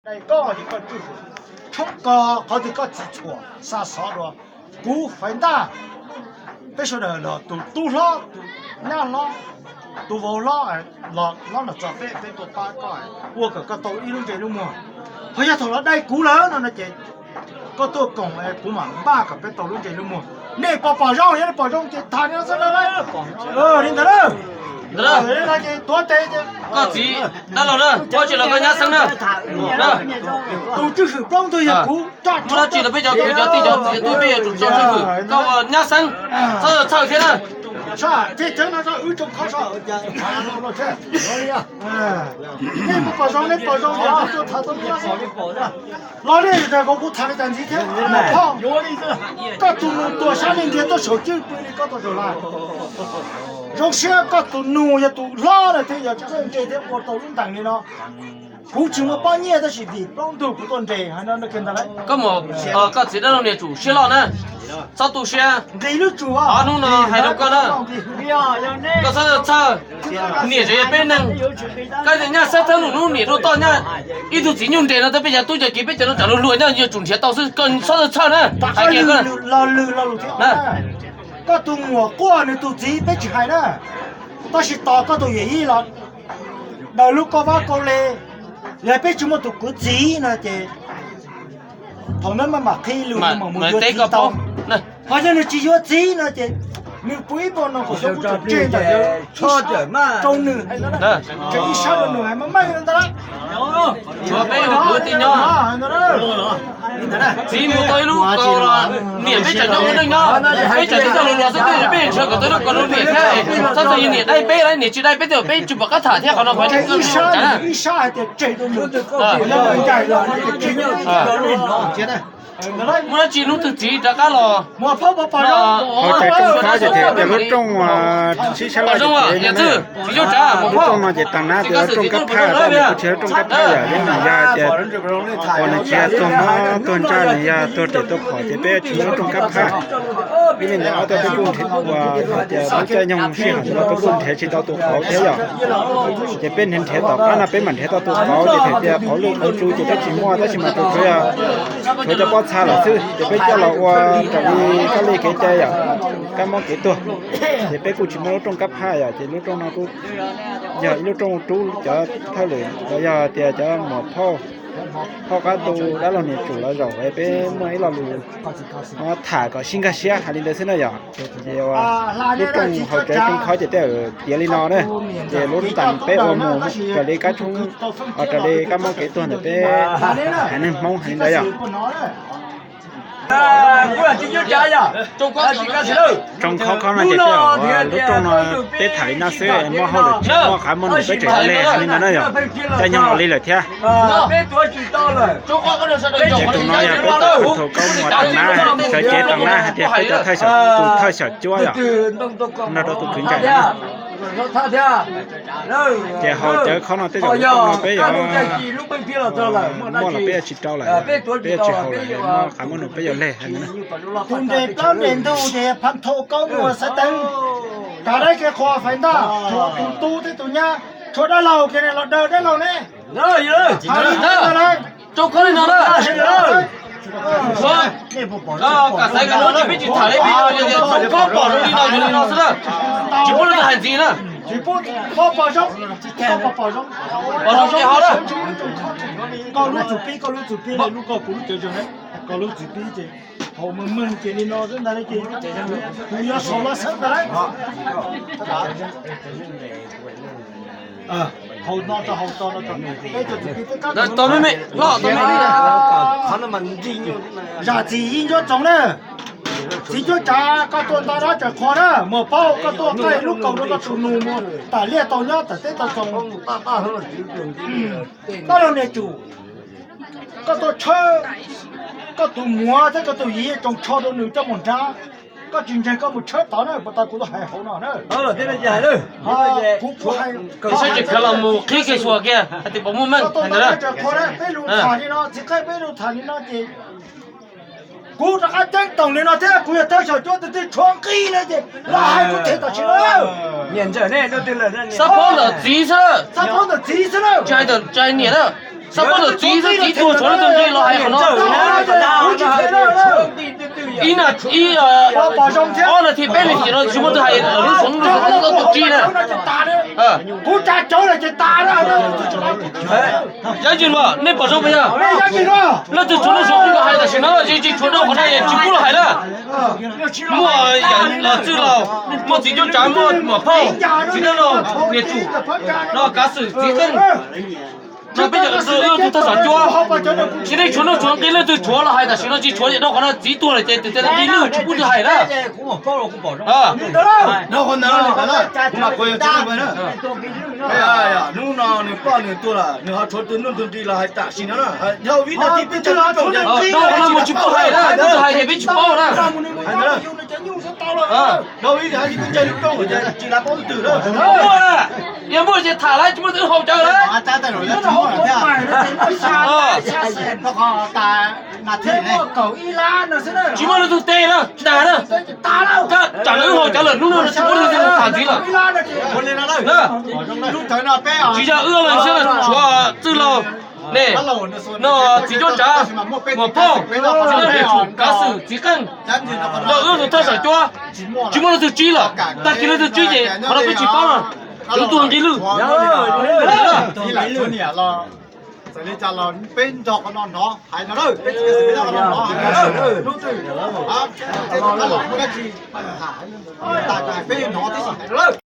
Koj, tshoob kos qhov twg koj txiv txhuam xa xov dua. Kuv Faiv Ntaj, peb sawv daws los tus tub hlob, tus nyab hlob, tus vauv hlob, los hlob los txog peb, peb tuaj pab koj, ua kom koj tau ib lub ntsej lub muag. Ho yog thaum lawv dai kuv lawm no no ces koj tuaj koom kuv mam npaj kom peb tau lub ntsej lub muag. Nej pom pom zoo, yog nej pom zoo ces tham li no xwb na. Li ntawd na. Li no ces tuav tes ces koj txiv dab laug na, koj tsis los koj nyab xeeb na. Tus tswj hwm plaub ntug yog kuv. Tsis los peb cov kwv cov tij cov txiv tub peb yuav tsum tso tswj hwm koj ua nyab xeeb, txhob txhawj thiab na. Txhob txhawj thiab no, wb tsoo khob so. Nej pom zoo, nej pom zoo, los nej, kuv tham li cas ntxiv thiab. Koj tus nus tuag sab li ntiag tuaj saum cwj pwg li koj tau zaum lawm. Zoo siab koj tus nus yog tus hlob na thiab yog tseem ntse thiab ua tau lub ntees li no. Kuv tsis muaj pob nyiaj tab sis vim plaub ntug kuv tuaj nres hais no kiag ntag lauj. Koj mus, koj txiv dab laug niag tsum siab loj na, txhob tu siab. Nqis lub tsum, ob hnub no hais rau koj na, koj txhob txhawj. Niam tseem yog peb neeg, koj nyaj xab thawb lwm hnub niam rau toj nyaj. Ib tug txiv nyuj nres no tau peb cov tub cov kiv peb cov no tsam luag hluas nyob yuav tsum nrhiav tau xwb, koj txhob txhawj na. Hais kiag koj koj tus muam quaj nws tus txiv peb tsis hais na, tab sis tos koj tus yawm yij los daws lub koj vab kau le, yog peb tsis muaj tus kwv txiv no ces thaum ntawd maj mam qhib lus mam mus yuav txiv tau. Ho yog nws tsis yuav txiv no ces nws pw ib puag no kom xyov kuv tseem tseg ntawm rau nws, tseem ib sab rau nws hais meej meej ntag. Tsuav peb ua kwv tij nyob, txiv mus tau ib lub ko los niam peb tseem nyob ua neej nyob, peb tseem tsis txawj hluas hluas xwb, tej zaum peb ntshaw kom tau lub ko rau niam thiab, txhob txawm yog niam dai peb los niam tsis dai peb, tej zaum peb tsis pom qab tham thiab qhov no qhov tseem ib sab hais tias tseg rau nws, yog ncaim los no ces tseg. Muaj dab tsi hnub twg txiv rov qab los. Ho tseem rooj qab ces tias lub rooj sib sab laj ces tias lub rooj no ces taag nab tias lub rooj kab phaj, peb kuj tsis lub rooj kab phaj yom, yog nws yog tias uas nws tsis yog tuag mob tuag ntsaj, nws yog tuag riam tuag phom ces peb tsis muaj lub rooj kab phaj. Ib li ntawd ob tug peb kuj nrhiav uas tias lub caij nyoog sij hawm no peb kuj nrhiav tsis tau tus qauv thiab yom. Ces peb nrhiav nrhiav tom qab no peb mam nrhiav tau tus qauv ces hais tias qauv lwj qauv tsu ces peb tsis muaj tab sis mas tsuas tshuav, tshuav cov pob txha lawm xwb ces peb coj los ua raws li kab li kev cai yom, kab mob kev tuag. Ces peb kuj tsis muaj lub rooj kab phaj yom, ces lub rooj no kuj yog ib lub rooj rub cov thawj lwm los yog tias cov muam phauj, phauj qab tu dab laug niam tsum los zaum es peb muaj ib lo lus tham kom sib nkag siab hais li ntawd xwb na yom. Ces lub rooj hauv tsev rooj khob ces tej zaum tiav li no na, ces lub tas peb ua mus raws li kab tshoob, raws li kab mob kev tuag ntawm peb haiv neeg Hmoob hais li ntawd yom. Rooj khob khob no ces tej zaum lub rooj no peb tham li no xwb, muaj hauj lwm tshiab muaj qav muaj num peb tseem le hais li no na yom. Caij nyoog los li lawm thiab. Ces tus no yog peb tus khwv thaum koob mus tag nab, sawv cev tag nab hais tias peb cov thawj xyom, tus thawj xyom cuab yom, nrog rau tus kwv ncaim no. Ces hauv cawv khob no tej zaum lub rooj no peb yuav, muaj los peb yuav tsis rau lawm, peb yuav tsis haus lawm, muaj qav muaj num peb yuav leg hais no na. Tus nres plaub nres ntug ces phaj thau koob mus xaiv teev, kav dab kev qhua Faiv Ntaj, tshuav tus tub thiab tus nyab, tshuav dab laug kiag ne los daws dab laug ne. Tsoo khob li no na. Kam xaiv kam no ces peb tsis tham li, peb yuav tsoo khob pom zoo li no yuav li no xwb na. Tsis pub leej twg hais ntxiv na. Tsis pub, pom zoo, pom zoo ces ho na. Koj lub txum pib, koj lub txum pib, lub koj kuv lub cawv zoo, koj lub txum pib ces haus meej meej ces li no xwb ntag ces kuv yuav sau los xwb ntag lauj. Haus no rau haus to no rau peb cov txum pib peb kab. Zam txim yij ntsuab tsoom na. Txiv cuab tsav koj tuaj nta dab tsaws qhua na, muam phauj koj tuaj qaij lub kaus rau koj tus nus mus tam liaj tau nyob tam teb tau txoos. Koj los niam tsum, koj tuaj tshawb koj tus muam thiab koj tus yij tsoos tsho rau nws coj mus nrad. Koj tsis ntseeg koj mus tshawb tod na, puas tau kuv tuaj hais hauv no na. Kuv, kuv hais, saib tsis khav los mus qhib kiag xyuas kiag hais tias puas muaj meej. Koj tuaj nta dab tsaws qhua na, peb lus tham li no, txiv qeej peb lus tham li no ces kuv rov qab ceeb toom li no thiab, kuv yog thawj xyom cuab tus twg tshuav nqi na ces los hais kuv them tam sim no. Xab phob ntawm txiv xwb, xab phob ntawm txiv xwb, tsis hais ntawm niam na. Xab phob ntawm txiv xwb, txiv Lub tug nqi los hais qhov no. Ib na ib, ob na thiab peb na thiab no tsis muaj tug hais lub xov lub xov tus tsib na. Kuv tsa cawv lawm ces tas na. Yog ntsis mas nej pom zoo puas yog? Leej twg tshuav lub xov los hais tam sim no, tsis tshuav rau qhov no es tsis pub los hais na. Muaj yam los txwj laus, muaj txiv cuab tsav, muaj muam phauj, txiv neej laus, niam tsum, no kav xwm txiv qeej. No peb cov wb tug thaj xom cuab, tsis nej tshuav nuj tshuav nqi, leej twg tshuav los hais tam sim no, tsis tshuav rau qhov no txiv tuag lawm ces tus nqi lwj tsis pub twg hais na. Hnub no nws ploj nws tuag lawm, nws ho tshuav tus nuj tus nqi los hais tam sim no na. Rau qhov no mus tsis pub hais na, twb hais ces peb tsis paub na. Yog muaj ces tham lawm, tsis muaj twb haus cawv lawm. Tsis muaj leej twg tes na, dag na. Koj tsam no wb haus cawv lawm, hnub no tsis muaj leej twg tham ntxiv lawm. Tsis yog wb los xwb, tshuav txwj laus, nej, no txiv cuab tsav, muam phauj, txiv neej laus, niam tsum, kav xwm txiv qeej, no wb tug thaj xom cuab, tsis muaj leej twg tsib lawm. Tag kis leej twg tsib ces qhov no peb tsis paub na. Lub tug nqi lwj. Txawm li cas los peb nrog qhov no hnov hais no lawm, peb tsis nrog qhov no hnov hais no lawm. Hnub twg peb los muaj dab tsi, tas peb hnov tib si hais no lawm.